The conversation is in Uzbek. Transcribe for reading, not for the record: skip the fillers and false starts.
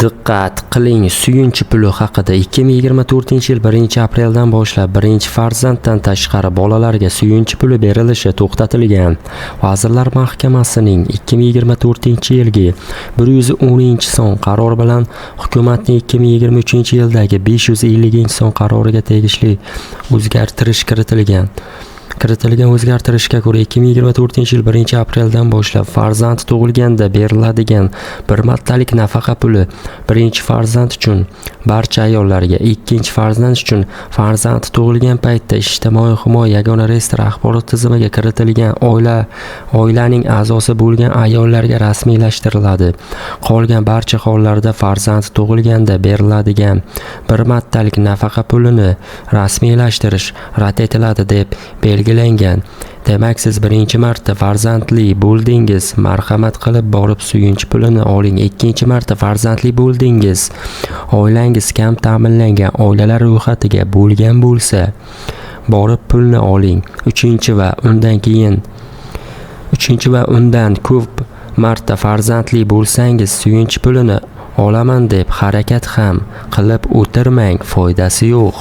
Diqqat qiling, suyunchi puli haqida 2024-yil 1-apreldan boshlab birinchi farzanddan tashqari bolalarga suyunchi puli berilishi to'xtatilgan. Vazirlar Mahkamasining 2024-yilgi 110-son qarori bilan hukumatning 2023-yildagi 550-son qaroriga tegishli o'zgartirish kiritilgan. Kiritilgan o'zgartirishga ko'ra, 2024-yil 1-apreldan boshlab farzand tug'ilganda beriladigan bir martalik nafaqa puli birinchi farzand uchun barcha ayollarga, ikkinchi farzand uchun farzand tug'ilgan paytda Ijtimoiy himoya yagona reyestr axborot tizimiga kiritilgan oilaning a'zosi bo'lgan ayollarga rasmiylashtiriladi. Qolgan barcha hollarda farzand tug'ilganda beriladigan bir martalik nafaqa pulini rasmiylashtirish rad etiladi deb belgilangan. Demak, siz birinchi marta farzandli bo'ldingiz, marhamat qilib borib suyunchi pulini oling. Ikkinchi marta farzandli bo'ldingiz, oilangiz kam ta'minlangan oilalar ro'yxatiga bo'lgan bo'lsa, borib pulni oling. Uchinchi va undan ko'p marta farzandli bo'lsangiz, suyunchi pulini olaman deb harakat ham qilib o'tirmang, foydasi yo'q.